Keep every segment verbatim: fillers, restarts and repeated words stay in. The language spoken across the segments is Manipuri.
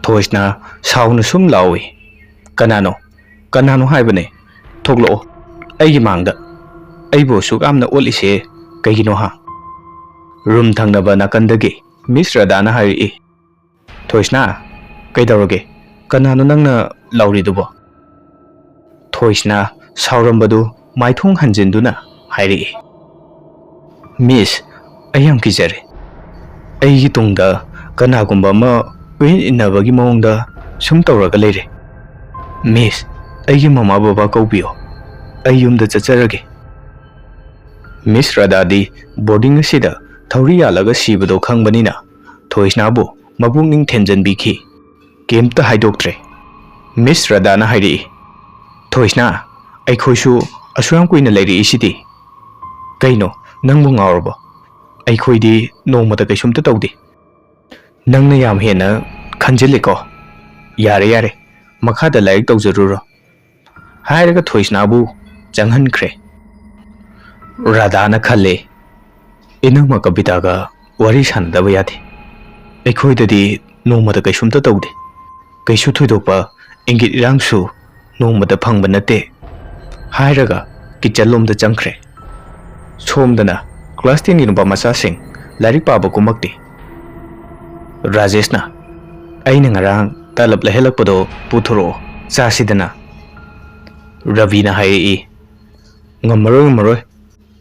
ꯊꯣꯏꯁꯅꯥ ꯁꯥꯎꯅ ꯁꯨꯝ ꯂꯥꯎꯏ꯫ "ꯀꯅꯥꯅꯣ? ꯀꯅꯥꯅꯣ ꯍꯥꯏꯕꯅꯦ? ꯊꯣꯛꯂꯛꯑꯣ ꯑꯩꯒꯤ ꯃꯥꯡꯗ꯫ ꯑꯩꯕꯨ ꯑꯁꯨꯛ ꯌꯥꯝꯅ ꯑꯣꯠꯂꯤꯁꯦ ꯀꯩꯒꯤꯅꯣ ꯍꯥ?" ꯔꯨꯝ ꯊꯪꯅꯕ ꯅꯥꯀꯟꯗꯒꯤ ꯃꯤꯁ ꯔꯥꯙꯥꯅ ꯍꯥꯏꯔꯛꯏ꯫ "ꯊꯣꯏꯁꯅꯥ, ꯀꯩꯗꯧꯔꯒꯦ? ꯀꯅꯥꯅꯣ ꯅꯪꯅ ꯂꯥꯎꯔꯤꯗꯨꯕꯣ?" ꯊꯣꯏꯁꯅꯥ ꯁꯥꯎꯔꯝꯕꯗꯨ ꯃꯥꯏꯊꯣꯡ ꯍꯟꯖꯤꯟꯗꯨꯅ ꯍꯥꯏꯔꯛꯏ꯫ "ꯃꯤꯁ, ꯑꯩ ꯌꯥꯝ ꯀꯤꯖꯔꯦ꯫ ꯑꯩꯒꯤ ꯇꯨꯡꯗ ꯀꯅꯥꯒꯨꯝꯕ ꯑꯃ ꯀꯣꯏꯏꯟ ꯏꯟꯅꯕꯒꯤ ꯃꯑꯣꯡꯗ ꯁꯨꯝ ꯇꯧꯔꯒ ꯂꯩꯔꯦ꯫ ꯃꯤꯁ, ꯑꯩꯒꯤ ꯃꯃꯥ ꯕꯕꯥ ꯀꯧꯕꯤꯌꯣ꯫ ꯑꯩ ꯌꯨꯝꯗ ꯆꯠꯆꯔꯒꯦ꯫" ꯃꯤꯁ ꯔꯥꯙꯥꯗꯤ ꯕꯣꯔꯗꯤꯡ ꯑꯁꯤꯗ ꯊꯧꯔꯤ ꯌꯥꯜꯂꯒ ꯁꯤꯕꯗꯣ ꯈꯪꯕꯅꯤꯅ ꯊꯣꯏꯁꯅꯥꯕꯨ ꯃꯄꯨꯛꯅꯤꯡ ꯊꯦꯟꯖꯟꯕꯤꯈꯤ꯫ ꯀꯩꯝꯇ ꯍꯥꯏꯗꯣꯛꯇ꯭ꯔꯦ꯫ ꯃꯤꯁ ꯔꯥꯙꯥꯅ ꯍꯥꯏꯔꯛꯏ, "ꯊꯣꯏꯁꯅꯥ, ꯑꯩꯈꯣꯏꯁꯨ ꯑꯁꯨꯛ ꯌꯥꯝ ꯀꯨꯏꯅ ꯂꯩꯔꯛꯏꯁꯤꯗꯤ꯫ ꯀꯩꯅꯣ, ꯅꯪꯕꯨ ꯉꯥꯎꯔꯕꯣ? ꯑꯩꯈꯣꯏꯗꯤ ꯅꯣꯡꯃꯇ ꯀꯩꯁꯨꯝꯇ ꯇꯧꯗꯦ꯫ ꯅꯪꯅ ꯌꯥꯝ ꯍꯦꯟꯅ ꯈꯟꯖꯤꯜꯂꯦꯀꯣ꯫ ꯌꯥꯔꯦ, ꯌꯥꯔꯦ, ꯃꯈꯥꯗ ꯂꯥꯏꯔꯤꯛ ꯇꯧꯖꯔꯨꯔꯣ꯫" ꯍꯥꯏꯔꯒ ꯊꯣꯏꯁꯅꯥꯕꯨ ꯆꯪꯍꯟꯈ꯭ꯔꯦ꯫ ꯔꯥꯙꯥꯅ ꯈꯜꯂꯦ, "ꯏꯅꯝꯃ ꯀꯕꯤꯇꯥꯒ ꯋꯥꯔꯤ ꯁꯥꯟꯅꯗꯕ ꯌꯥꯗꯦ꯫ ꯑꯩꯈꯣꯏꯗꯗꯤ ꯅꯣꯡꯃꯇ ꯀꯩꯁꯨꯝꯇ ꯇꯧꯗꯦ꯫ ꯀꯩꯁꯨ ꯊꯣꯏꯗꯣꯛꯄ ꯏꯪꯒꯤꯠ ꯏꯔꯥꯡꯁꯨ ꯅꯣꯡꯃꯇ ꯐꯪꯕ ꯅꯠꯇꯦ꯫" ꯍꯥꯏꯔꯒ ꯀꯤꯠꯆꯟ ꯂꯣꯝꯗ ꯆꯪꯈ꯭ꯔꯦ꯫ ꯁꯣꯝꯗꯅ ꯀ꯭ꯂꯥꯁ ꯇꯦꯟꯒꯤ ꯅꯨꯄꯥ ꯃꯆꯥꯁꯤꯡ ꯂꯥꯏꯔꯤꯛ ꯄꯥꯕ ꯀꯨꯝꯃꯛꯇꯦ꯫ ꯔꯥꯖꯦꯁꯅ, "ꯑꯩꯅ ꯉꯔꯥꯡ ꯇꯂꯞ ꯂꯩꯍꯜꯂꯛꯄꯗꯣ ꯄꯨꯊꯣꯔꯛꯑꯣ, ꯆꯥꯁꯤꯗꯅ꯫" ꯔꯕꯤꯅ ꯍꯥꯏꯔꯛꯏ, "ꯉꯝꯃꯔꯣꯏ, ꯉꯝꯃꯔꯣꯏ꯫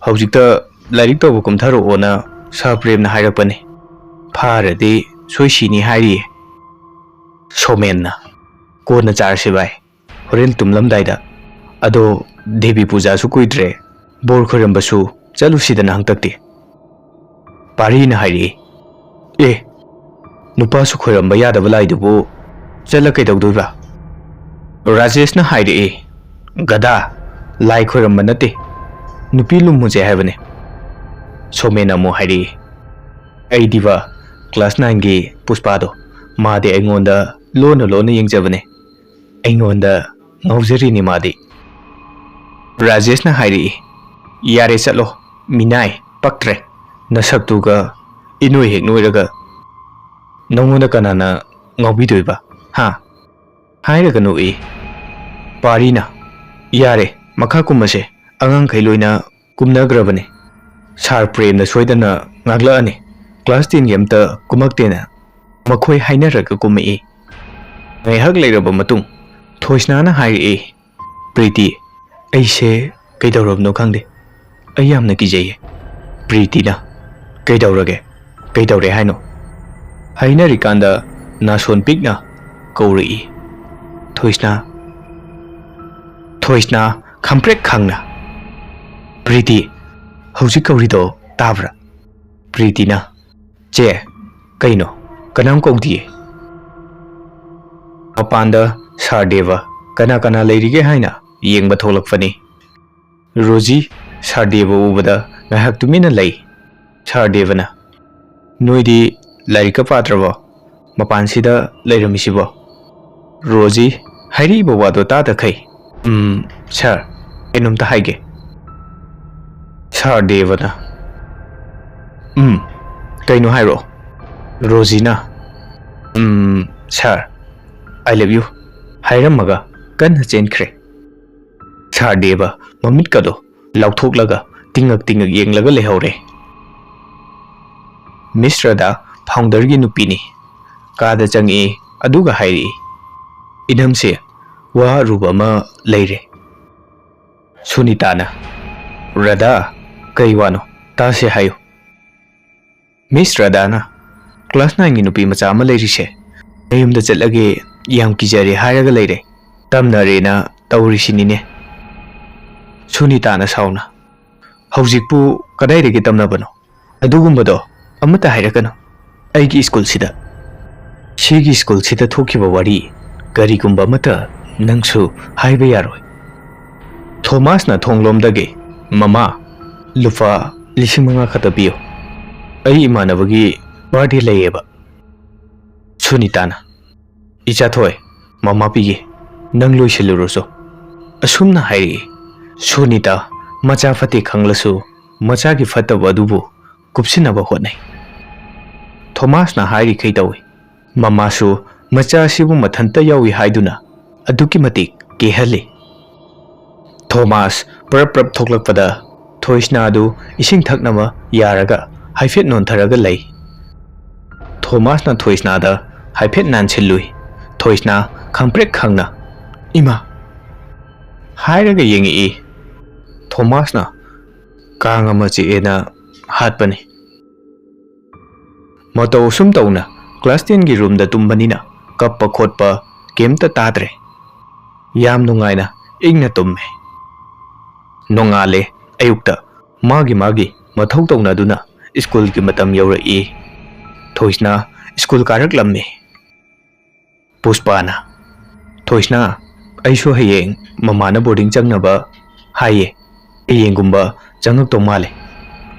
ꯍꯧꯖꯤꯛꯇ ꯂꯥꯏꯔꯤꯛ ꯇꯧꯕ ꯀꯨꯝꯊꯔꯛꯑꯣꯅ ꯁꯥꯔ ꯄ꯭ꯔꯦꯝꯅ ꯍꯥꯏꯔꯛꯄꯅꯤ꯫ ꯐꯥꯔꯗꯤ ꯁꯣꯏ ꯁꯤꯅꯤ ꯍꯥꯏꯔꯤꯌꯦ꯫" ꯁꯣꯃꯦꯟꯅ, "ꯀꯣꯟꯅ ꯆꯥꯔꯁꯤ ꯚꯥꯏ, ꯍꯣꯔꯦꯟ ꯇꯨꯝꯂꯝꯗꯥꯏꯗ꯫ ꯑꯗꯣ ꯗꯦꯕꯤ ꯄꯨꯖꯥꯁꯨ ꯀꯨꯏꯗ꯭ꯔꯦ, ꯕꯣꯔ ꯈꯣꯏꯔꯝꯕꯁꯨ ꯆꯠꯂꯨꯁꯤꯗꯅ ꯍꯟꯗꯛꯇꯤ꯫" ꯄꯥꯔꯤꯅ ꯍꯥꯏꯔꯛꯏ, "ꯑꯦ, ꯅꯨꯄꯥꯁꯨ ꯈꯣꯏꯔꯝꯕ ꯌꯥꯗꯕ ꯂꯥꯏꯗꯨꯕꯨ ꯆꯠꯂ ꯀꯩꯗꯧꯗꯣꯏꯕ?" ꯔꯥꯖꯦꯁꯅ ꯍꯥꯏꯔꯛꯏ, "ꯒꯗꯥ, ꯂꯥꯏ ꯈꯣꯏꯔꯝꯕ ꯅꯠꯇꯦ, ꯅꯨꯄꯤ ꯂꯨꯝꯃꯨꯁꯦ ꯍꯥꯏꯕꯅꯦ꯫" ꯁꯣꯃꯦꯟꯅ ꯑꯃꯨꯛ ꯍꯥꯏꯔꯛꯏ, "ꯑꯩꯗꯤꯕ ꯀ꯭ꯂꯥꯁ ꯅꯥꯏꯟꯒꯤ ꯄꯨꯁꯄꯥꯗꯣ, ꯃꯥꯗꯤ ꯑꯩꯉꯣꯟꯗ ꯂꯣꯟꯅ ꯂꯣꯟꯅ ꯌꯦꯡꯖꯕꯅꯦ꯫ ꯑꯩꯉꯣꯟꯗ ꯉꯥꯎꯖꯔꯤꯅꯤ ꯃꯥꯗꯤ꯫" ꯔꯥꯖꯦꯁꯅ ꯍꯥꯏꯔꯛꯏ, "ꯌꯥꯔꯦ ꯆꯠꯂꯣ, ꯃꯤꯅꯥꯏ, ꯄꯛꯇ꯭ꯔꯦ꯫ ꯅꯁꯛꯇꯨꯒ ꯏꯅꯣꯏ ꯍꯦꯛ ꯅꯣꯏꯔꯒ ꯅꯪꯉꯣꯟꯗ ꯀꯅꯥꯅ ꯉꯥꯎꯕꯤꯗꯣꯏꯕ? ꯍꯥ? ꯍꯥꯏꯔꯒꯅꯨ ꯏ꯫ ꯄꯥꯔꯤꯅ, "ꯌꯥꯔꯦ, ꯃꯈꯥ ꯀꯨꯝꯃꯁꯦ, ꯑꯉꯥꯡꯈꯩ ꯂꯣꯏꯅ ꯀꯨꯝꯅꯈ꯭ꯔꯕꯅꯦ꯫ ꯁꯥꯔ ꯄ꯭ꯔꯦꯝꯅ ꯁꯣꯏꯗꯅ ꯉꯥꯛꯂꯛꯑꯅꯤ, ꯀ꯭ꯂꯥꯁ ꯇꯦꯟꯒꯤ ꯑꯝꯇ ꯀꯨꯝꯃꯛꯇꯦꯅ", ꯃꯈꯣꯏ ꯍꯥꯏꯅꯔꯒ ꯀꯨꯝꯃꯛꯏ꯫ ꯉꯥꯏꯍꯥꯛ ꯂꯩꯔꯕ ꯃꯇꯨꯡ ꯊꯣꯏꯁꯅꯥꯅ ꯍꯥꯏꯔꯛꯏ, "ꯄ꯭ꯔꯤꯇꯤ, ꯑꯩꯁꯦ ꯀꯩꯗꯧꯔꯕꯅꯣ ꯈꯪꯗꯦ, ꯑꯩ ꯌꯥꯝꯅ ꯀꯤꯖꯩꯌꯦ꯫" ꯄ꯭ꯔꯤꯇꯤꯅ, "ꯀꯩꯗꯧꯔꯒꯦ? ꯀꯩꯗꯧꯔꯦ ꯍꯥꯏꯅꯣ?" ꯍꯥꯏꯅꯔꯤꯀꯥꯟꯗ ꯅꯥꯁꯣꯟ ꯄꯤꯛꯅ ꯀꯧꯔꯛꯏ, "ꯊꯣꯏꯁꯅꯥ, ꯊꯣꯏꯁꯅꯥ", ꯈꯝꯄ꯭ꯔꯦꯛ ꯈꯪꯅ꯫ "ꯄ꯭ꯔꯤꯇꯤ, ꯍꯧꯖꯤꯛ ꯀꯧꯔꯤꯗꯣ ꯇꯥꯕ꯭ꯔꯥ?" ꯄ꯭ꯔꯤꯇꯤꯅ, "ꯆꯦ, ꯀꯩꯅꯣ? ꯀꯅꯥꯝ ꯀꯧꯗꯤꯌꯦ꯫" ꯃꯄꯥꯟꯗ ꯁꯥꯔ ꯗꯦꯕ ꯀꯅꯥ ꯀꯅꯥ ꯂꯩꯔꯤꯒꯦ ꯍꯥꯏꯅ ꯌꯦꯡꯕ ꯊꯣꯛꯂꯛꯄꯅꯤ꯫ ꯔꯣꯖꯤ ꯁꯥꯔ ꯗꯦꯕ ꯎꯕꯗ ꯉꯥꯏꯍꯥꯛ ꯇꯨꯃꯤꯟꯅ ꯂꯩ꯫ ꯁꯥꯔ ꯗꯦꯕꯅ, "ꯅꯣꯏꯗꯤ ꯂꯥꯏꯔꯤꯛꯀ ꯄꯥꯗ꯭ꯔꯕꯣ? ꯃꯄꯥꯟꯁꯤꯗ ꯂꯩꯔꯝꯃꯤꯁꯤꯕꯣ?" ꯔꯣꯖꯤ ꯍꯥꯏꯔꯛꯏꯕ ꯋꯥꯗꯣ ꯇꯥꯗꯈꯩ, "ꯎꯝ, ꯁꯥꯔ, ꯀꯩꯅꯣꯝꯇ ꯍꯥꯏꯒꯦ꯫" ꯁꯥꯔ ꯗꯦꯕꯅ, "ꯎꯝ, ꯀꯩꯅꯣ ꯍꯥꯏꯔꯛꯑꯣ꯫" ꯔꯣꯖꯤꯅ, "ꯎꯝ, ꯁꯥꯔ, I love you," ꯍꯥꯏꯔꯝꯃꯒ ꯀꯟꯅ ꯆꯦꯟꯈ꯭ꯔꯦ꯫ ꯁꯥꯔ ꯗꯦꯕ ꯃꯃꯤꯠꯀꯗꯣ ꯂꯥꯎꯊꯣꯛꯂꯒ ꯇꯤꯡꯉꯛ ꯇꯤꯡꯉꯛ ꯌꯦꯡꯂꯒ ꯂꯩꯍꯧꯔꯦ꯫ ꯃꯤꯁ ꯔꯥꯙꯥ ꯐꯥꯎꯟꯗꯔꯒꯤ ꯅꯨꯄꯤꯅꯤ꯫ ꯀꯥꯗ ꯆꯪꯉꯛꯏ, ꯑꯗꯨꯒ ꯍꯥꯏꯔꯛꯏ, "ꯏꯅꯝꯁꯦ, ꯋꯥ ꯑꯔꯨꯕ ꯑꯃ ꯂꯩꯔꯦ꯫" ꯁꯨꯅꯤꯇꯥꯅ, "ꯔꯥꯙꯥ, ꯀꯩ ꯋꯥꯅꯣ? ꯇꯥꯁꯦ ꯍꯥꯏꯌꯨ꯫" ꯃꯤꯁ ꯔꯥꯙꯥꯅ, "ꯀ꯭ꯂꯥꯁ ꯅꯥꯏꯟꯒꯤ ꯅꯨꯄꯤ ꯃꯆꯥ ꯑꯃ ꯂꯩꯔꯤꯁꯦ, ꯃꯌꯨꯝꯗ ꯆꯠꯂꯒꯦ ꯌꯥꯝ ꯀꯤꯖꯔꯦ ꯍꯥꯏꯔꯒ ꯂꯩꯔꯦ꯫ ꯇꯝꯅꯔꯦꯅ ꯇꯧꯔꯤꯁꯤꯅꯤꯅꯦ꯫" ꯁꯨꯅꯤꯇꯥꯅ ꯁꯥꯎꯅ, "ꯍꯧꯖꯤꯛꯄꯨ ꯀꯗꯥꯏꯗꯒꯤ ꯇꯝꯅꯕꯅꯣ? ꯑꯗꯨꯒꯨꯝꯕꯗꯣ ꯑꯃꯠꯇ ꯍꯥꯏꯔꯛꯀꯅꯨ꯫ ꯑꯩꯒꯤ ꯁ꯭ꯀꯨꯜꯁꯤꯗ, ꯁꯤꯒꯤ ꯁ꯭ꯀꯨꯜꯁꯤꯗ ꯊꯣꯛꯈꯤꯕ ꯋꯥꯔꯤ ꯀꯔꯤꯒꯨꯝꯕ ꯑꯃꯠꯇ ꯅꯪꯁꯨ ꯍꯥꯏꯕ ꯌꯥꯔꯣꯏ꯫" ꯊꯣꯃꯥꯁꯅ ꯊꯣꯡꯂꯣꯝꯗꯒꯤ, "ꯃꯃꯥ, ꯂꯨꯄꯥ ꯂꯤꯁꯤꯡ ꯃꯉꯥ ꯈꯛꯇ ꯄꯤꯌꯨ꯫ ꯑꯩ ꯏꯃꯥꯟꯅꯕꯒꯤ ꯕꯥꯔꯗꯦ ꯂꯩꯌꯦꯕ꯫" ꯁꯨꯅꯤꯇꯥꯅ, "ꯏꯆꯥꯊꯣꯏ, ꯃꯃꯥ ꯄꯤꯒꯦ, ꯅꯪ ꯂꯣꯏꯁꯤꯜꯂꯨꯔꯣꯆꯣ꯫" ꯑꯁꯨꯝꯅ ꯍꯥꯏꯔꯛꯏ꯫ ꯁꯨꯅꯤꯇꯥ ꯃꯆꯥ ꯐꯠꯇꯦ ꯈꯪꯂꯁꯨ ꯃꯆꯥꯒꯤ ꯐꯠꯇꯕ ꯑꯗꯨꯕꯨ ꯀꯨꯞꯁꯤꯟꯅꯕ ꯍꯣꯠꯅꯩ꯫ ꯊꯣꯃꯥꯁꯅ ꯍꯥꯏꯔꯤꯈꯩ ꯇꯧꯏ꯫ ꯃꯃꯥꯁꯨ ꯃꯆꯥꯁꯤꯕꯨ ꯃꯊꯟꯇ ꯌꯥꯎꯏ ꯍꯥꯏꯗꯨꯅ ꯑꯗꯨꯛꯀꯤ ꯃꯇꯤꯛ ꯀꯤꯍꯜꯂꯤ꯫ ꯊꯣꯃꯥꯁ ꯄ꯭ꯔꯞ ꯄ꯭ꯔꯞ ꯊꯣꯛꯂꯛꯄꯗ ꯊꯣꯏꯁꯅꯥꯗꯨ ꯏꯁꯤꯡ ꯊꯛꯅꯕ ꯌꯥꯔꯒ ꯍꯥꯏꯐꯦꯠ ꯅꯣꯟꯊꯔꯒ ꯂꯩ꯫ ꯊꯣꯃꯥꯁꯅ ꯊꯣꯏꯁꯅꯥꯗ ꯍꯥꯏꯐꯦꯠ ꯅꯥꯟꯁꯤꯜꯂꯨꯏ꯫ ꯊꯣꯏꯁꯅꯥ ꯈꯪꯄ꯭ꯔꯦꯛ ꯈꯪꯅ "ꯏꯃꯥ!" ꯍꯥꯏꯔꯒ ꯌꯦꯡꯉꯛꯏ꯫ ꯊꯣꯃꯥꯁꯅ "ꯀꯥꯡ ꯑꯃ ꯆꯤꯛꯑꯦꯅ ꯍꯥꯠꯄꯅꯤ꯫" ꯃꯇꯧ ꯑꯁꯨꯝ ꯇꯧꯅ ꯀ꯭ꯂꯥꯁ ꯇꯦꯟꯒꯤ ꯔꯨꯝꯗ ꯇꯨꯝꯕꯅꯤꯅ ꯀꯞꯄ ꯈꯣꯠꯄ ꯀꯩꯝꯇ ꯇꯥꯗ꯭ꯔꯦ꯫ ꯌꯥꯝ ꯅꯨꯡꯉꯥꯏꯅ ꯏꯪꯅ ꯇꯨꯝꯃꯦ꯫ ꯅꯣꯡꯉꯥꯜꯂꯦ꯫ ꯑꯌꯨꯛꯇ ꯃꯥꯒꯤ ꯃꯥꯒꯤ ꯃꯊꯧ ꯇꯧꯅꯗꯨꯅ ꯁ꯭ꯀꯨꯜꯒꯤ ꯃꯇꯝ ꯌꯧꯔꯛꯏ꯫ ꯊꯣꯏꯁꯅꯥ ꯁ꯭ꯀꯨꯜ ꯀꯥꯔꯛꯂꯝꯃꯤ꯫ ꯄꯨꯁꯄꯥꯅ, "ꯊꯣꯏꯁꯅꯥ, ꯑꯩꯁꯨ ꯍꯌꯦꯡ ꯃꯃꯥꯅ ꯕꯣꯔꯗꯤꯡ ꯆꯪꯅꯕ ꯍꯥꯏꯌꯦ꯫ ꯍꯌꯦꯡꯒꯨꯝꯕ ꯆꯪꯉꯛꯇꯧ ꯃꯥꯜꯂꯦ꯫"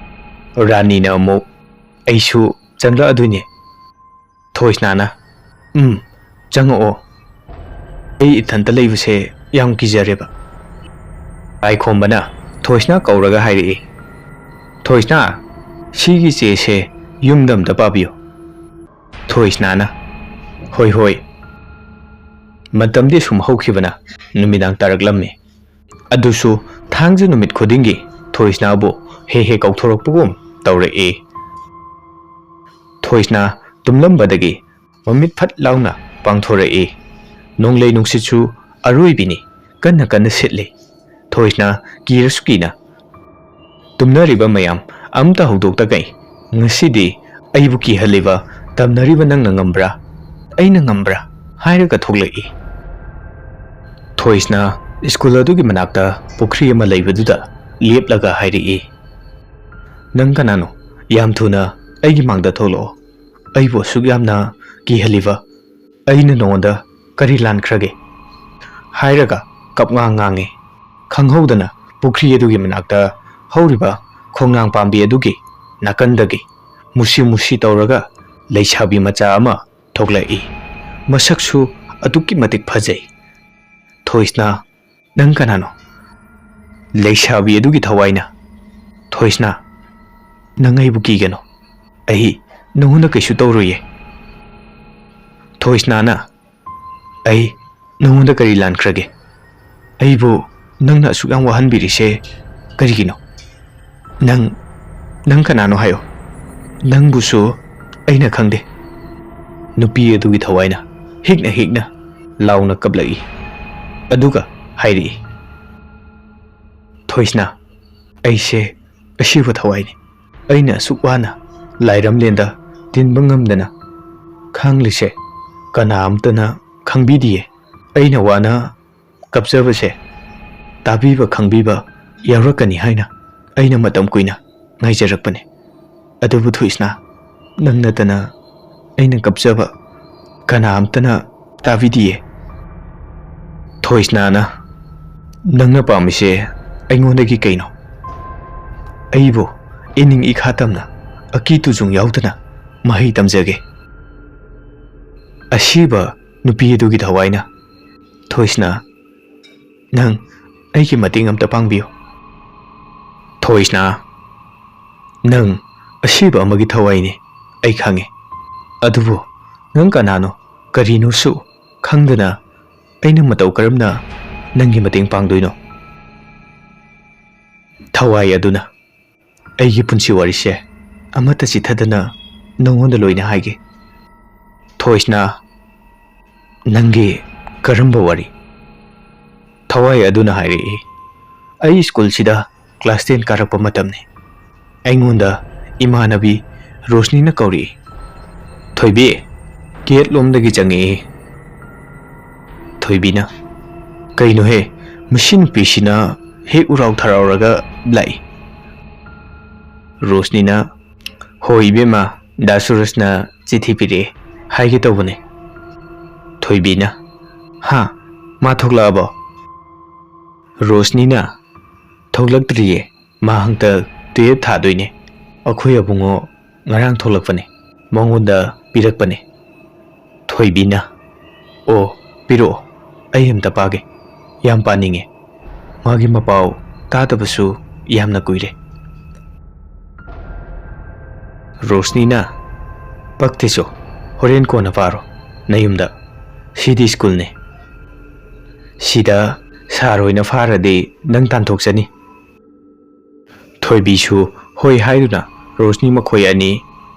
ꯔꯥꯅꯤꯅ ꯑꯃꯨꯛ, "ꯑꯩꯁꯨ ꯆꯪꯂꯛꯑꯗꯣꯏꯅꯦ꯫" ꯊꯣꯏꯁꯅꯥꯅ, "ꯎꯝ, ꯆꯪꯉꯛꯑꯣ꯫ ꯑꯩ ꯏꯊꯟꯇ ꯂꯩꯕꯁꯦ ꯌꯥꯝ ꯀꯤꯖꯔꯦꯕ꯫" ꯂꯥꯏꯈꯣꯝꯕꯅ ꯊꯣꯏꯁꯅꯥ ꯀꯧꯔꯒ ꯍꯥꯏꯔꯛꯏ, "ꯊꯣꯏꯁꯅꯥ, ꯁꯤꯒꯤ ꯆꯦꯁꯦ ꯌꯨꯝꯗ ꯑꯝꯇ ꯄꯥꯕꯤꯌꯨ꯫" ꯊꯣꯏꯁꯅꯥꯅ, "ꯍꯣꯏ, ꯍꯣꯏ꯫" ꯃꯇꯝꯗꯤ ꯁꯨꯝ ꯍꯧꯈꯤꯕꯅ ꯅꯨꯃꯤꯗꯥꯡ ꯇꯥꯔꯛꯂꯝꯃꯤ꯫ ꯑꯗꯨꯁꯨ ꯊꯥꯡꯖ ꯅꯨꯃꯤꯠ ꯈꯨꯗꯤꯡꯒꯤ ꯊꯣꯏꯁꯅꯥꯕꯨ ꯍꯦꯛ ꯍꯦꯛ ꯀꯧꯊꯣꯔꯛꯄꯒꯨꯝ ꯇꯧꯔꯛꯏ꯫ ꯊꯣꯏꯁꯅꯥ ꯇꯨꯝꯂꯝꯕꯗꯒꯤ ꯃꯃꯤꯠ ꯐꯠ ꯂꯥꯎꯅ ꯄꯥꯡꯊꯣꯔꯛꯏ꯫ ꯅꯣꯡꯂꯩ ꯅꯨꯡꯁꯤꯠꯁꯨ ꯑꯔꯣꯏꯕꯤꯅꯤ, ꯀꯟꯅ ꯀꯟꯅ ꯁꯤꯠꯂꯤ꯫ ꯊꯣꯏꯁꯅꯥ ꯀꯤꯔꯁꯨ ꯀꯤꯅ, "ꯇꯨꯝꯅꯔꯤꯕ ꯃꯌꯥꯝ ꯑꯝꯇ ꯍꯧꯗꯣꯛꯇꯈꯩ, ꯉꯁꯤꯗꯤ ꯑꯩꯕꯨ ꯀꯤꯍꯜꯂꯤꯕ ꯇꯝꯅꯔꯤꯕ ꯅꯪꯅ ꯉꯝꯕ꯭ꯔꯥ? ꯑꯩꯅ ꯉꯝꯕ꯭ꯔꯥ?" ꯍꯥꯏꯔꯒ ꯊꯣꯛꯂꯛꯏ꯫ ꯊꯣꯏꯁꯅꯥ ꯁ꯭ꯀꯨꯜ ꯑꯗꯨꯒꯤ ꯃꯅꯥꯛꯇ ꯄꯨꯈ꯭ꯔꯤ ꯑꯃ ꯂꯩꯕꯗꯨꯗ ꯂꯦꯞꯂꯒ ꯍꯥꯏꯔꯛꯏ, "ꯅꯪ ꯀꯅꯥꯅꯣ? ꯌꯥꯝ ꯊꯨꯅ ꯑꯩꯒꯤ ꯃꯥꯡꯗ ꯊꯣꯛꯂꯛꯑꯣ꯫ ꯑꯩꯕꯨ ꯑꯁꯨꯛ ꯌꯥꯝꯅ ꯀꯤꯍꯜꯂꯤꯕ ꯑꯩꯅ ꯅꯉꯣꯟꯗ ꯀꯔꯤ ꯂꯥꯟꯈ꯭ꯔꯒꯦ?" ꯍꯥꯏꯔꯒ ꯀꯞꯉꯥꯡ ꯉꯥꯡꯉꯤ꯫ ꯈꯪꯍꯧꯗꯅ ꯄꯨꯈ꯭ꯔꯤ ꯑꯗꯨꯒꯤ ꯃꯅꯥꯛꯇ ꯍꯧꯔꯤꯕ ꯈꯣꯡꯅꯥꯡ ꯄꯥꯝꯕꯤ ꯑꯗꯨꯒꯤ ꯅꯥꯀꯟꯗꯒꯤ ꯃꯨꯁꯤ ꯃꯨꯁꯤ ꯇꯧꯔꯒ ꯂꯩꯁꯥꯕꯤ ꯃꯆꯥ ꯑꯃ ꯊꯣꯛꯂꯛꯏ꯫ ꯃꯁꯛꯁꯨ ꯑꯗꯨꯛꯀꯤ ꯃꯇꯤꯛ ꯐꯖꯩ꯫ "ꯊꯣꯏꯁꯅꯥ, ꯅꯪ ꯀꯅꯥꯅꯣ?" ꯂꯩꯁꯥꯕꯤ ꯑꯗꯨꯒꯤ ꯊꯋꯥꯏꯅ, "ꯊꯣꯏꯁꯅꯥ, ꯅꯪ ꯑꯩꯕꯨ ꯀꯤꯒꯅꯨ꯫ ꯑꯩ ꯅꯉꯣꯟꯗ ꯀꯩꯁꯨ ꯇꯧꯔꯣꯏꯌꯦ꯫" ꯊꯣꯏꯁꯅꯥꯅ, "ꯑꯩ ꯅꯉꯣꯟꯗ ꯀꯔꯤ ꯂꯥꯟꯈ꯭ꯔꯒꯦ? ꯑꯩꯕꯨ ꯅꯪꯅ ꯑꯁꯨꯛ ꯌꯥꯝ ꯋꯥꯍꯟꯕꯤꯔꯤꯁꯦ ꯀꯔꯤꯒꯤꯅꯣ? ꯅꯪ, ꯅꯪ ꯀꯅꯥꯅꯣ ꯍꯥꯏꯌꯣ? ꯅꯪꯕꯨꯁꯨ ꯑꯩꯅ ꯈꯪꯗꯦ꯫" ꯅꯨꯄꯤ ꯑꯗꯨꯒꯤ ꯊꯋꯥꯏꯅ ꯍꯤꯛꯅ ꯍꯤꯛꯅ ꯂꯥꯎꯅ ꯀꯞꯂꯛꯏ꯫ ꯑꯗꯨꯒ ꯍꯥꯏꯔꯛꯏ, "ꯊꯣꯏꯁꯅꯥ, ꯑꯩꯁꯦ ꯑꯁꯤꯕ ꯊꯋꯥꯏꯅꯤ꯫ ꯑꯩꯅ ꯑꯁꯨꯛ ꯋꯥꯅ ꯂꯥꯏꯔꯝꯂꯦꯟꯗ ꯇꯤꯟꯕ ꯉꯝꯗꯅ ꯈꯥꯡꯂꯤꯁꯦ ꯀꯅꯥ ꯑꯝꯇꯅ ꯈꯪꯕꯤꯗꯤꯌꯦ꯫ ꯑꯩꯅ ꯋꯥꯅ ꯀꯞꯆꯕꯁꯦ ꯇꯥꯕꯤꯕ ꯈꯪꯕꯤꯕ ꯌꯥꯎꯔꯛꯀꯅꯤ ꯍꯥꯏꯅ ꯑꯩꯅ ꯃꯇꯝ ꯀꯨꯏꯅ ꯉꯥꯏꯖꯔꯛꯄꯅꯤ꯫ ꯑꯗꯨꯕꯨ ꯊꯣꯏꯁꯅꯥ, ꯅꯪ ꯅꯠꯇꯅ ꯑꯩꯅ ꯀꯞꯆꯕ ꯀꯅꯥ ꯑꯝꯇꯅ ꯇꯥꯕꯤꯗꯤꯌꯦ꯫" ꯊꯣꯏꯁꯅꯥꯅ, "ꯅꯪꯅ ꯄꯥꯝꯃꯤꯁꯦ ꯑꯩꯉꯣꯟꯗꯒꯤ ꯀꯩꯅꯣ? ꯑꯩꯕꯨ ꯏꯅꯤꯡ ꯏꯈꯥ ꯇꯝꯅ ꯑꯀꯤ ꯇꯨꯖꯨꯡ ꯌꯥꯎꯗꯅ ꯃꯍꯩ ꯇꯝꯖꯒꯦ꯫" ꯑꯁꯤꯕ ꯅꯨꯄꯤ ꯑꯗꯨꯒꯤ ꯊꯋꯥꯏꯅ, "ꯊꯣꯏꯁꯅꯥ, ꯅꯪ ꯑꯩꯒꯤ ꯃꯇꯦꯡ ꯑꯝꯇ ꯄꯥꯡꯕꯤꯌꯨ꯫" "ꯊꯣꯏꯁꯅꯥ, ꯅꯪ ꯑꯁꯤꯕ ꯑꯃꯒꯤ ꯊꯋꯥꯏꯅꯤ, ꯑꯩ ꯈꯪꯉꯤ꯫ ꯑꯗꯨꯕꯨ ꯅꯪ ꯀꯅꯥꯅꯣ, ꯀꯔꯤꯅꯣꯁꯨ ꯈꯪꯗꯅ ꯑꯩꯅ ꯃꯇꯧ ꯀꯔꯝꯅ ꯅꯪꯒꯤ ꯃꯇꯦꯡ ꯄꯥꯡꯗꯣꯏꯅꯣ?" ꯊꯋꯥꯏ ꯑꯗꯨꯅ, "ꯑꯩꯒꯤ ꯄꯨꯟꯁꯤ ꯋꯥꯔꯤꯁꯦ ꯑꯃꯠꯇ ꯆꯤꯊꯗꯅ ꯅꯉꯣꯟꯗ ꯂꯣꯏꯅ ꯍꯥꯏꯒꯦ꯫" "ꯊꯣꯏꯁꯅꯥ, ꯅꯪꯒꯤ ꯀꯔꯝꯕ ꯋꯥꯔꯤ?" ꯊꯋꯥꯏ ꯑꯗꯨꯅ ꯍꯥꯏꯔꯛꯏ, "ꯑꯩ ꯁ꯭ꯀꯨꯜꯁꯤꯗ ꯀ꯭ꯂꯥꯁ ꯇꯦꯟ ꯀꯥꯔꯛꯄ ꯃꯇꯝꯅꯤ꯫ ꯑꯩꯉꯣꯟꯗ ꯏꯃꯥꯟꯅꯕꯤ ꯔꯣꯁꯅꯤꯅ ꯀꯧꯔꯛꯏ꯫ ꯊꯣꯏꯕꯤ, ꯒꯦꯠ ꯂꯣꯝꯗꯒꯤ ꯆꯪꯉꯛꯏ꯫" ꯊꯣꯏꯕꯤꯅ, "ꯀꯩꯅꯣꯍꯦ, ꯃꯁꯤ ꯅꯨꯄꯤꯁꯤꯅ ꯍꯦꯛ ꯎꯔꯥꯎ ꯊꯔꯥꯎꯔꯒ ꯂꯥꯛꯏ꯫" ꯔꯣꯁꯅꯤꯅ, "ꯍꯣꯏ ꯏꯕꯦꯝꯃ, ꯗꯥ ꯁꯨꯔꯖꯅ ꯆꯤꯊꯤ ꯄꯤꯔꯛꯑꯦ ꯍꯥꯏꯒꯦ ꯇꯧꯕꯅꯦ꯫" ꯊꯣꯏꯕꯤꯅ, "ꯍꯥ? ꯃꯥ ꯊꯣꯛꯂꯛꯑꯕꯣ?" ꯔꯣꯁꯅꯤꯅ, "ꯊꯣꯛꯂꯛꯇ꯭ꯔꯤꯌꯦ, ꯃꯥ ꯍꯟꯇꯛ ꯇꯨꯌꯦꯜꯞ ꯊꯥꯗꯣꯏꯅꯦ꯫ ꯑꯩꯈꯣꯏ ꯑꯕꯨꯡꯉꯣ ꯉꯔꯥꯡ ꯊꯣꯛꯂꯛꯄꯅꯦ, ꯃꯉꯣꯟꯗ ꯄꯤꯔꯛꯄꯅꯦ꯫" ꯊꯣꯏꯕꯤꯅ, "ꯑꯣ, ꯄꯤꯔꯛꯑꯣ, ꯑꯩ ꯑꯝꯇ ꯄꯥꯒꯦ, ꯌꯥꯝ ꯄꯥꯅꯤꯡꯉꯦ꯫ ꯃꯥꯒꯤ ꯃꯄꯥꯎ ꯇꯥꯗꯕꯁꯨ ꯌꯥꯝꯅ ꯀꯨꯏꯔꯦ꯫" ꯔꯣꯁꯅꯤꯅ, "ꯄꯛꯇꯦꯁꯨ, ꯍꯣꯔꯦꯟ ꯀꯣꯟꯅ ꯄꯥꯔꯣ꯫ ꯅꯌꯨꯝꯗ꯫ ꯁꯤꯗꯤ ꯁ꯭ꯀꯨꯜꯅꯤ꯫ ꯁꯤꯗ ꯁꯥꯔ ꯍꯣꯏꯅ ꯐꯥꯔꯗꯤ ꯅꯪ ꯇꯥꯟꯊꯣꯛꯆꯅꯤ꯫ ꯊꯣꯏꯕꯤꯁꯨ ꯍꯣꯏ ꯍꯥꯏꯗꯨꯅ ꯔꯣꯁꯅꯤ ꯃꯈꯣꯏ ꯑꯅꯤ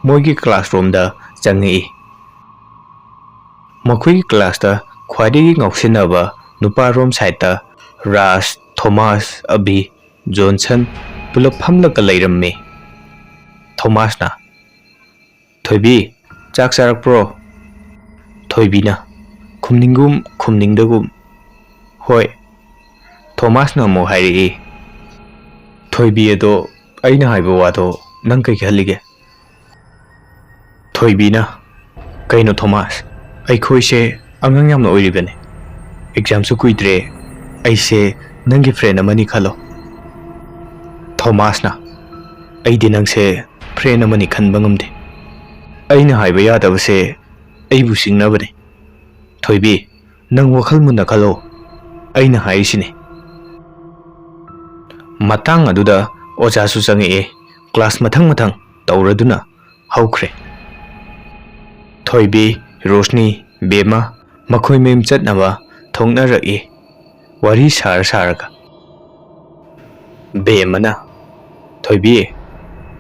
ꯃꯣꯏꯒꯤ ꯀ꯭ꯂꯥꯁꯔꯨꯝꯗ ꯆꯪꯉꯛꯏ꯫ ꯃꯈꯣꯏꯒꯤ ꯀ꯭ꯂꯥꯁꯇ ꯈ꯭ꯋꯥꯏꯗꯒꯤ ꯉꯥꯎꯁꯤꯟꯅꯕ ꯅꯨꯄꯥꯔꯣꯝ ꯁꯥꯏꯠꯇ ꯔꯥꯖ, ꯊꯣꯃꯥꯁ, ꯑꯕꯤ, ꯖꯣꯟꯁꯟ ꯄꯨꯂꯞ ꯐꯝꯂꯒ ꯂꯩꯔꯝꯃꯤ꯫ ꯊꯣꯃꯥꯁꯅ, "ꯊꯣꯏꯕꯤ, ꯆꯥꯛ ꯆꯥꯔꯛꯄ꯭ꯔꯣ?" ꯊꯣꯏꯕꯤꯅ ꯈꯨꯝꯅꯤꯡꯒꯨꯝ ꯈꯨꯝꯅꯤꯡꯗꯒꯨꯝ, "ꯍꯣꯏ꯫" ꯊꯣꯃꯥꯁꯅ ꯑꯃꯨꯛ ꯍꯥꯏꯔꯛꯏ, "ꯊꯣꯏꯕꯤ, ꯑꯗꯣ ꯑꯩꯅ ꯍꯥꯏꯕ ꯋꯥꯗꯣ ꯅꯪ ꯀꯩ ꯈꯜꯂꯤꯒꯦ?" ꯊꯣꯏꯕꯤꯅ, "ꯀꯩꯅꯣ ꯊꯣꯃꯥꯁ, ꯑꯩꯈꯣꯏꯁꯦ ꯑꯉꯥꯡ ꯌꯥꯝꯅ ꯑꯣꯏꯔꯤꯕꯅꯦ, ꯑꯦꯛꯖꯥꯝꯁꯨ ꯀꯨꯏꯗ꯭ꯔꯦ, ꯑꯩꯁꯦ ꯅꯪꯒꯤ ꯐ꯭ꯔꯦꯟ ꯑꯃꯅꯤ ꯈꯜꯂꯣ꯫" ꯊꯣꯃꯥꯁꯅ, "ꯑꯩꯗꯤ ꯅꯪꯁꯦ ꯐ꯭ꯔꯦꯟ ꯑꯃꯅꯤ ꯈꯟꯕ ꯉꯝꯗꯦ꯫ ꯑꯩꯅ ꯍꯥꯏꯕ ꯌꯥꯗꯕꯁꯦ ꯑꯩꯕꯨ ꯁꯤꯡꯅꯕꯅꯦ꯫ ꯊꯣꯏꯕꯤ, ꯅꯪ ꯋꯥꯈꯜ ꯃꯨꯟꯅ ꯈꯜꯂꯣ, ꯑꯩꯅ ꯍꯥꯏꯔꯤꯁꯤꯅꯤ꯫" ꯃꯇꯥꯡ ꯑꯗꯨꯗ ꯑꯣꯖꯥꯁꯨ ꯆꯪꯉꯛꯑꯦ꯫ ꯀ꯭ꯂꯥꯁ ꯃꯊꯪ ꯃꯊꯪ ꯇꯧꯔꯗꯨꯅ ꯍꯧꯈ꯭ꯔꯦ꯫ ꯊꯣꯏꯕꯤ, ꯔꯣꯁꯅꯤ, ꯕꯦꯝꯃ ꯃꯈꯣꯏ ꯃꯌꯨꯝ ꯆꯠꯅꯕ ꯊꯣꯛꯅꯔꯛꯏ꯫ ꯋꯥꯔꯤ ꯁꯥꯔ ꯁꯥꯔꯒ꯫ ꯕꯦꯝꯃꯅ, "ꯊꯣꯏꯕꯤ,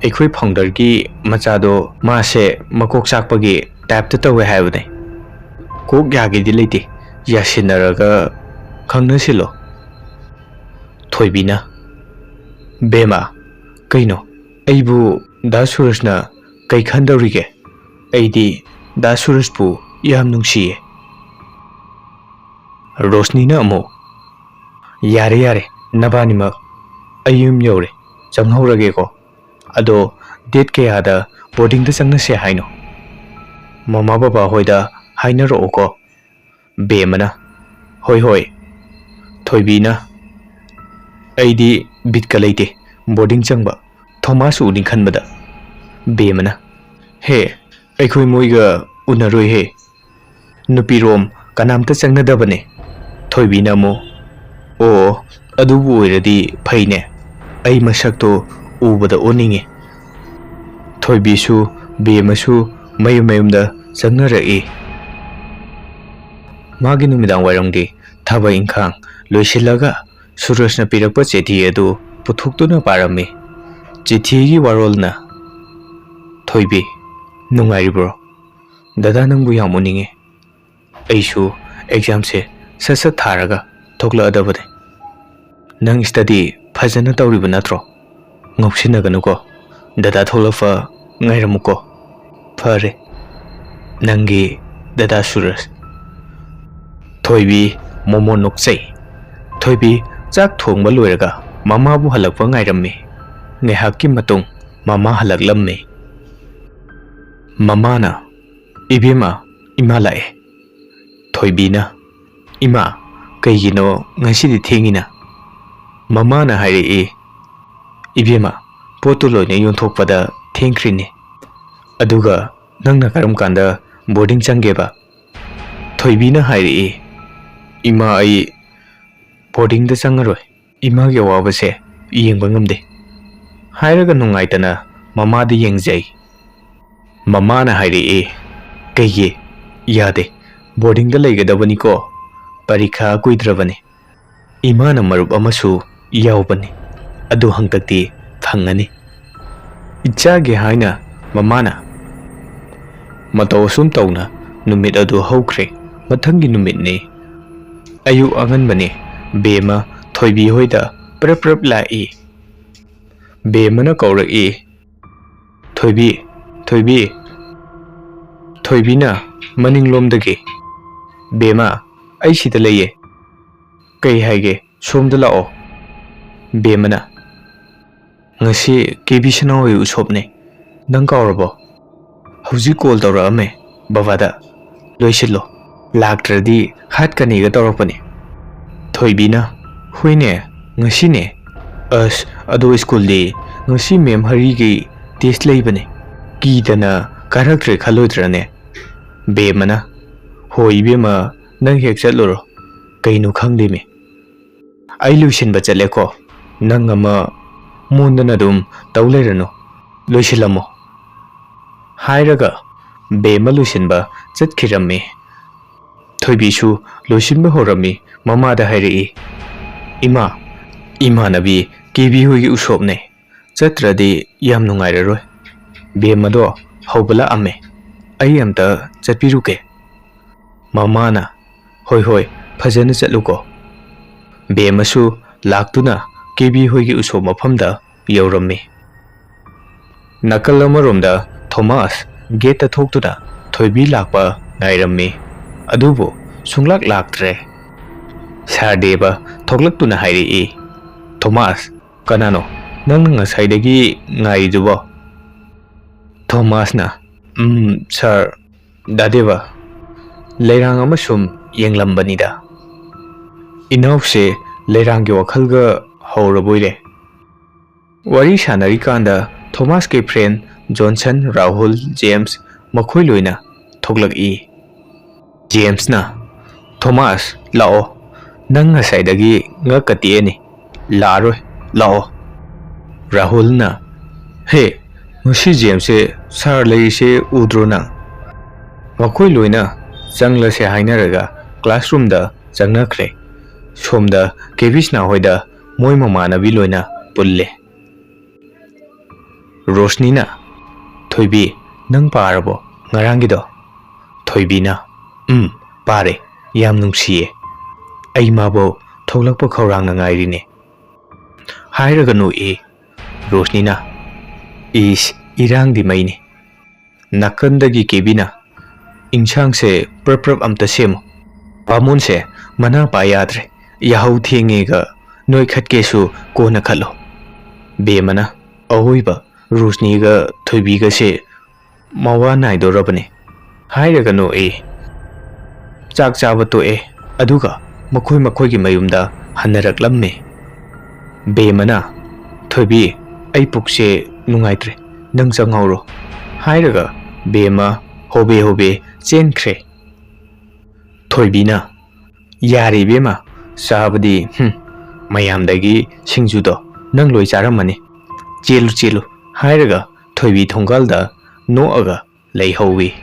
ꯑꯩꯈꯣꯏ ꯐꯥꯎꯟꯗꯔꯒꯤ ꯃꯆꯥꯗꯣ ꯃꯥꯁꯦ ꯃꯀꯣꯛ ꯆꯥꯛꯄꯒꯤ ꯇꯥꯏꯞꯇ ꯇꯧꯋꯦ ꯍꯥꯏꯕꯅꯦ꯫ ꯀꯣꯛ ꯌꯥꯒꯦꯗꯤ ꯂꯩꯇꯦ, ꯌꯥꯁꯤꯟꯅꯔꯒ ꯈꯪꯅꯁꯤꯜꯂꯣ꯫" ꯊꯣꯏꯕꯤꯅ, "ꯕꯦꯝꯃ, ꯀꯩꯅꯣ? ꯑꯩꯕꯨ ꯗꯥ ꯁꯨꯔꯖꯅ ꯀꯩ ꯈꯟꯗꯧꯔꯤꯒꯦ? ꯑꯩꯗꯤ ꯗꯥ ꯁꯨꯔꯖꯄꯨ ꯌꯥꯝ ꯅꯨꯡꯁꯤꯌꯦ꯫" ꯔꯣꯁꯅꯤꯅ ꯑꯃꯨꯛ, "ꯌꯥꯔꯦ, ꯌꯥꯔꯦ, ꯅꯕꯥꯅꯤꯃꯛ꯫ ꯑꯩ ꯌꯨꯝ ꯌꯧꯔꯦ, ꯆꯪꯍꯧꯔꯒꯦꯀꯣ꯫ ꯑꯗꯣ ꯗꯦꯠ ꯀꯌꯥꯗ ꯕꯣꯔꯗꯤꯡꯗ ꯆꯪꯅꯁꯦ ꯍꯥꯏꯅꯣ? ꯃꯃꯥ ꯕꯕꯥ ꯍꯣꯏꯗ ꯍꯥꯏꯅꯔꯛꯑꯣꯀꯣ꯫" ꯕꯦꯝꯃꯅ, "ꯍꯣꯏ, ꯍꯣꯏ꯫" ꯊꯣꯏꯕꯤꯅ, "ꯑꯩꯗꯤ ꯕꯤꯠꯀ ꯂꯩꯇꯦ ꯕꯣꯔꯗꯤꯡ ꯆꯪꯕ, ꯊꯣꯃꯥꯁ ꯎꯅꯤ ꯈꯟꯕꯗ꯫" ꯕꯦꯝꯃꯅ, "ꯍꯦ, ꯑꯩꯈꯣꯏ ꯃꯣꯏꯒ ꯎꯅꯔꯣꯏꯍꯦ, ꯅꯨꯄꯤꯔꯣꯝ ꯀꯅꯥꯝꯇ ꯆꯪꯅꯗꯕꯅꯦ꯫" ꯊꯣꯏꯕꯤꯅ ꯑꯃꯨꯛ, "ꯑꯣ, ꯑꯗꯨꯕꯨ ꯑꯣꯏꯔꯗꯤ ꯐꯩꯅꯦ, ꯑꯩ ꯃꯁꯛꯇꯣ ꯎꯕꯗ ꯑꯣꯟꯅꯤꯡꯉꯤ꯫" ꯊꯣꯏꯕꯤꯁꯨ ꯕꯦꯝꯃꯁꯨ ꯃꯌꯨꯝ ꯃꯌꯨꯝꯗ ꯆꯪꯅꯔꯛꯏ꯫ ꯃꯥꯒꯤ ꯅꯨꯃꯤꯗꯥꯡ ꯋꯥꯏꯔꯝꯒꯤ ꯊꯕꯛ ꯏꯪꯈꯥꯡ ꯂꯣꯏꯁꯤꯜꯂꯒ ꯁꯨꯔꯖꯅ ꯄꯤꯔꯛꯄ ꯆꯤꯊꯤ ꯑꯗꯨ ꯄꯨꯊꯣꯛꯇꯨꯅ ꯄꯥꯔꯝꯃꯤ꯫ ꯆꯤꯊꯤꯒꯤ ꯋꯥꯔꯣꯜꯅ, "ꯊꯣꯏꯕꯤ, ꯅꯨꯡꯉꯥꯏꯔꯤꯕ꯭ꯔꯣ? ꯗꯗꯥ ꯅꯪꯕꯨ ꯌꯥꯝ ꯎꯅꯤꯡꯉꯤ꯫ ꯑꯩꯁꯨ ꯑꯦꯛꯖꯥꯝꯁꯦ ꯁꯠ ꯁꯠ ꯊꯥꯔꯒ ꯊꯣꯛꯂꯛꯑꯗꯕꯅꯦ꯫ ꯅꯪ ꯁ꯭ꯇꯗꯤ ꯐꯖꯅ ꯇꯧꯔꯤꯕ ꯅꯠꯇ꯭ꯔꯣ? ꯉꯥꯎꯁꯤꯟꯅꯒꯅꯨꯀꯣ꯫ ꯗꯗꯥ ꯊꯣꯛꯂꯛꯄ ꯉꯥꯏꯔꯝꯃꯨꯀꯣ꯫ ꯐꯔꯦ, ꯅꯪꯒꯤ ꯗꯗꯥ ꯁꯨꯔꯖ꯫" ꯊꯣꯏꯕꯤ ꯃꯣꯃꯣꯟ ꯅꯣꯛꯆꯩ꯫ ꯊꯣꯏꯕꯤ ꯆꯥꯛ ꯊꯣꯡꯕ ꯂꯣꯏꯔꯒ ꯃꯃꯥꯕꯨ ꯍꯜꯂꯛꯄ ꯉꯥꯏꯔꯝꯃꯤ꯫ ꯉꯥꯏꯍꯥꯛꯀꯤ ꯃꯇꯨꯡ ꯃꯃꯥ ꯍꯜꯂꯛꯂꯝꯃꯤ꯫ ꯃꯃꯥꯅ, "ꯏꯕꯦꯝꯃ, ꯏꯃꯥ ꯂꯥꯛꯑꯦ꯫" ꯊꯣꯏꯕꯤꯅ, "ꯏꯃꯥ, ꯀꯩꯒꯤꯅꯣ ꯉꯁꯤꯗꯤ ꯊꯦꯡꯉꯤꯅ?" ꯃꯃꯥꯅ ꯍꯥꯏꯔꯛꯏ, "ꯏꯕꯦꯝꯃ, ꯄꯣꯠꯇꯨ ꯂꯣꯏꯅ ꯌꯣꯟꯊꯣꯛꯄꯗ ꯊꯦꯡꯈ꯭ꯔꯤꯅꯦ꯫ ꯑꯗꯨꯒ ꯅꯪꯅ ꯀꯔꯝ ꯀꯥꯟꯗ ꯕꯣꯔꯗꯤꯡ ꯆꯪꯒꯦꯕ?" ꯊꯣꯏꯕꯤꯅ ꯍꯥꯏꯔꯛꯏ, "ꯏꯃꯥ, ꯑꯩ ꯕꯣꯔꯗꯤꯡꯗ ꯆꯪꯉꯔꯣꯏ꯫ ꯏꯃꯥꯒꯤ ꯑꯋꯥꯕꯁꯦ ꯌꯦꯡꯕ ꯉꯝꯗꯦ꯫" ꯍꯥꯏꯔꯒ ꯅꯨꯡꯉꯥꯏꯇꯅ ꯃꯃꯥꯗ ꯌꯦꯡꯖꯩ꯫ ꯃꯃꯥꯅ ꯍꯥꯏꯔꯛꯏ, "ꯀꯩꯒꯤ ꯌꯥꯗꯦ? ꯕꯣꯔꯗꯤꯡꯗ ꯂꯩꯒꯗꯕꯅꯤꯀꯣ꯫ ꯄꯔꯤꯈꯥ ꯀꯨꯏꯗ꯭ꯔꯕꯅꯤ꯫ ꯏꯃꯥꯅ ꯃꯔꯨꯞ ꯑꯃꯁꯨ ꯌꯥꯎꯕꯅꯤ꯫ ꯑꯗꯨ ꯍꯟꯗꯛꯇꯤ ꯐꯪꯉꯅꯤ꯫" ꯏꯆꯥꯒꯤ ꯍꯥꯏꯅ ꯃꯃꯥꯅ꯫ ꯃꯇꯧ ꯑꯁꯨꯝ ꯇꯧꯅ ꯅꯨꯃꯤꯠ ꯑꯗꯨ ꯍꯧꯈ꯭ꯔꯦ꯫ ꯃꯊꯪꯒꯤ ꯅꯨꯃꯤꯠꯅꯤ꯫ ꯑꯌꯨꯛ ꯑꯉꯟꯕꯅꯤ꯫ ꯕꯦꯝꯃ ꯊꯣꯏꯕꯤ ꯍꯣꯏꯗ ꯄ꯭ꯔꯞ ꯄ꯭ꯔꯞ ꯂꯥꯛꯏ꯫ ꯕꯦꯝꯃꯅ ꯀꯧꯔꯛꯏ, "ꯊꯣꯏꯕꯤ, ꯊꯣꯏꯕꯤ꯫" ꯊꯣꯏꯕꯤꯅ ꯃꯅꯤꯡꯂꯣꯝꯗꯒꯤ, "ꯕꯦꯝꯃ, ꯑꯩ ꯁꯤꯗ ꯂꯩꯌꯦ꯫" "ꯀꯩ ꯍꯥꯏꯒꯦ? ꯁꯣꯝꯗ ꯂꯥꯛꯑꯣ꯫" ꯕꯦꯝꯃꯅ, "ꯉꯁꯤ ꯀꯦ ꯕꯤ ꯁꯅꯥꯍꯣꯏ ꯎꯁꯣꯞꯅꯦ꯫ ꯅꯪ ꯀꯥꯎꯔꯕꯣ? ꯍꯧꯖꯤꯛ ꯀꯣꯜ ꯇꯧꯔꯛꯑꯝꯃꯦ ꯕꯕꯥꯗ꯫ ꯂꯣꯏꯁꯤꯜꯂꯣ, ꯂꯥꯛꯇ꯭ꯔꯗꯤ ꯍꯥꯠꯀꯅꯤꯒ ꯇꯧꯔꯛꯄꯅꯦ꯫" ꯊꯣꯏꯕꯤꯅ, "ꯍꯣꯏꯅꯦ, ꯉꯁꯤꯅꯦ꯫ ꯑꯁ, ꯑꯗꯣ ꯁ꯭ꯀꯨꯜꯗꯤ ꯉꯁꯤ ꯃꯦꯝ ꯍꯔꯤꯒꯤ ꯇꯦꯁ ꯂꯩꯕꯅꯦ꯫ ꯀꯤꯗꯅ ꯀꯥꯔꯛꯇ꯭ꯔꯦ ꯈꯜꯂꯣꯏꯗ꯭ꯔꯅꯦ?" ꯕꯦꯝꯃꯅ, "ꯍꯣꯏ ꯏꯕꯦꯝꯃ, ꯅꯪ ꯍꯦꯛ ꯆꯠꯂꯨꯔꯣ꯫ ꯀꯩꯅꯣ ꯈꯪꯗꯦꯃꯤ꯫ ꯑꯩ ꯂꯣꯏꯁꯤꯟꯕ ꯆꯠꯂꯦꯀꯣ꯫ ꯅꯪ ꯑꯃ ꯃꯣꯟꯗꯅ ꯑꯗꯨꯝ ꯇꯧ ꯂꯩꯔꯅꯨ꯫ ꯂꯣꯏꯁꯤꯜꯂꯝꯃꯣ꯫" ꯍꯥꯏꯔꯒ ꯕꯦꯝꯃ ꯂꯣꯏꯁꯤꯟꯕ ꯆꯠꯈꯤꯔꯝꯃꯤ꯫ ꯊꯣꯏꯕꯤꯁꯨ ꯂꯣꯏꯁꯤꯟꯕ ꯍꯧꯔꯝꯃꯤ꯫ ꯃꯃꯥꯗ ꯍꯥꯏꯔꯛꯏ, "ꯏꯃꯥ, ꯏꯃꯥꯟꯅꯕꯤ ꯀꯦꯕꯤ ꯍꯣꯏꯒꯤ ꯎꯁꯣꯞꯅꯦ, ꯆꯠꯇ꯭ꯔꯗꯤ ꯌꯥꯝ ꯅꯨꯡꯉꯥꯏꯔꯔꯣꯏ꯫ ꯕꯦꯝꯃꯗꯣ ꯍꯧꯕ ꯂꯥꯛꯑꯝꯃꯦ, ꯑꯩ ꯑꯝꯇ ꯆꯠꯄꯤꯔꯨꯒꯦ"꯫ ꯃꯃꯥꯅ, "ꯍꯣꯏ ꯍꯣꯏ, ꯐꯖꯅ ꯆꯠꯂꯨꯀꯣ"꯫ ꯕꯦꯝꯃꯁꯨ ꯂꯥꯛꯇꯨꯅ ꯀꯦꯕꯤ ꯍꯣꯏꯒꯤ ꯎꯁꯣꯞ ꯃꯐꯝꯗ ꯌꯧꯔꯝꯃꯤ꯫ ꯅꯥꯀꯜ ꯑꯃꯔꯣꯝꯗ ꯊꯣꯃꯥꯁ ꯒꯦꯠꯇ ꯊꯣꯛꯇꯨꯅ ꯊꯣꯏꯕꯤ ꯂꯥꯛꯄ ꯉꯥꯏꯔꯝꯃꯤ꯫ ꯑꯗꯨꯕꯨ ꯁꯨꯡꯂꯥꯛ ꯂꯥꯛꯇ꯭ꯔꯦ꯫ ꯁꯥꯔ ꯗꯦꯕ ꯊꯣꯛꯂꯛꯇꯨꯅ ꯍꯥꯏꯔꯛꯏ, "ꯊꯣꯃꯥꯁ, ꯀꯅꯥꯅꯣ ꯅꯪꯅ ꯉꯁꯥꯏꯗꯒꯤ ꯉꯥꯏꯔꯤꯗꯨꯕꯣ?" ꯊꯣꯃꯥꯁꯅ, "ꯎꯝ, ꯁꯥꯔ, ꯗꯥ ꯗꯦꯕ, ꯂꯩꯔꯥꯡ ꯑꯃ ꯁꯨꯝ ꯌꯦꯡꯂꯝꯕꯅꯤꯗ꯫ ꯏꯅꯥꯎꯁꯦ ꯂꯩꯔꯥꯡꯒꯤ ꯋꯥꯈꯜꯒ ꯍꯧꯔꯕꯣꯏꯔꯦ"꯫ ꯋꯥꯔꯤ ꯁꯥꯟꯅꯔꯤꯀꯥꯟꯗ ꯊꯣꯃꯥꯁꯀꯤ ꯐ꯭ꯔꯦꯟ ꯖꯣꯟꯁꯟ, ꯔꯥꯍꯨꯜ, ꯖꯦꯝꯁ ꯃꯈꯣꯏ ꯂꯣꯏꯅ ꯊꯣꯛꯂꯛꯏ꯫ ꯖꯦꯝꯁꯅ, "ꯊꯣꯃꯥꯁ, ꯂꯥꯛꯑꯣ꯫ ꯅꯪ ꯉꯁꯥꯏꯗꯒꯤ ꯉꯛꯀ ꯇꯦꯛꯑꯅꯤ꯫ ꯂꯥꯛꯑꯔꯣꯏ, ꯂꯥꯛꯑꯣ"꯫ ꯔꯥꯍꯨꯜꯅ, "ꯍꯦ, ꯉꯁꯤ ꯖꯦꯝꯁꯁꯦ ꯁꯥꯔ ꯂꯩꯔꯤꯁꯦ ꯎꯗ꯭ꯔꯣ ꯅꯪ?" ꯃꯈꯣꯏ ꯂꯣꯏꯅ ꯆꯪꯂꯁꯦ ꯍꯥꯏꯅꯔꯒ ꯀ꯭ꯂꯥꯁꯔꯨꯝꯗ ꯆꯪꯅꯈ꯭ꯔꯦ꯫ ꯁꯣꯝꯗ ꯀꯦꯕꯤꯁꯅꯥ ꯍꯣꯏꯗ ꯃꯣꯏ ꯃꯃꯥꯟꯅꯕꯤ ꯂꯣꯏꯅ ꯄꯨꯜꯂꯦ꯫ ꯔꯣꯁꯅꯤꯅ, "ꯊꯣꯏꯕꯤ, ꯅꯪ ꯄꯥꯔꯕꯣ ꯉꯔꯥꯡꯒꯤꯗꯣ?" ꯊꯣꯏꯕꯤꯅ, "ꯎꯝ, ꯄꯥꯔꯦ꯫ ꯌꯥꯝ ꯅꯨꯡꯁꯤꯌꯦ꯫ ꯑꯩ ꯃꯥꯕꯨ ꯊꯣꯛꯂꯛꯄ ꯈꯧꯔꯥꯡꯅ ꯉꯥꯏꯔꯤꯅꯦ"꯫ ꯍꯥꯏꯔꯒ ꯅꯣꯛꯏ꯫ ꯔꯣꯁꯅꯤꯅ, "ꯏꯁ, ꯏꯔꯥꯡꯗꯤ ꯃꯩꯅꯤ"꯫ ꯅꯥꯀꯟꯗꯒꯤ ꯀꯦꯕꯤꯅ, "ꯏꯟꯁꯥꯡꯁꯦ ꯄ꯭ꯔꯞ ꯄ꯭ꯔꯞ ꯑꯝꯇ ꯁꯦꯝꯃꯨ꯫ ꯕꯥꯃꯣꯟꯁꯦ ꯃꯅꯥ ꯄꯥ ꯌꯥꯗ꯭ꯔꯦ꯫ ꯌꯥꯍꯧ ꯊꯦꯡꯉꯦꯒ ꯅꯣꯏꯈꯠꯀꯦꯁꯨ ꯀꯣꯟꯅ ꯈꯠꯂꯣ"꯫ ꯕꯦꯝꯃꯅ, "ꯑꯋꯣꯏꯕ ꯔꯣꯁꯅꯤꯒ ꯊꯣꯏꯕꯤꯒꯁꯦ ꯃꯋꯥ ꯅꯥꯏꯗꯣꯔꯕꯅꯤ"꯫ ꯍꯥꯏꯔꯒ ꯅꯣꯛꯏ꯫ ꯆꯥꯛ ꯆꯥꯕ ꯇꯣꯛꯑꯦ, ꯑꯗꯨꯒ ꯃꯈꯣꯏ ꯃꯈꯣꯏꯒꯤ ꯃꯌꯨꯝꯗ ꯍꯟꯅꯔꯛꯂꯝꯃꯤ꯫ ꯕꯦꯝꯃꯅ, "ꯊꯣꯏꯕꯤ, ꯑꯩ ꯄꯨꯛꯁꯦ ꯅꯨꯡꯉꯥꯏꯇ꯭ꯔꯦ, ꯅꯪ ꯆꯪꯍꯧꯔꯣ" ꯍꯥꯏꯔꯒ ꯕꯦꯝꯃ ꯍꯣꯕꯦ ꯍꯣꯕꯦ ꯆꯦꯟꯈ꯭ꯔꯦ꯫ ꯊꯣꯏꯕꯤꯅ, "ꯌꯥꯔꯦ ꯏꯕꯦꯝꯃ, ꯆꯥꯕꯗꯤ, ꯍꯨꯝ, ꯃꯌꯥꯝꯗꯒꯤ ꯁꯤꯡꯖꯨꯗꯣ ꯅꯪ ꯂꯣꯏ ꯆꯥꯔꯝꯃꯅꯤ꯫ ꯆꯦꯜꯂꯨ, ꯆꯦꯜꯂꯨ" ꯍꯥꯏꯔꯒ ꯊꯣꯏꯕꯤ ꯊꯣꯡꯒꯥꯜꯗ ꯅꯣꯛꯑꯒ ꯂꯩꯍꯧꯋꯤ꯫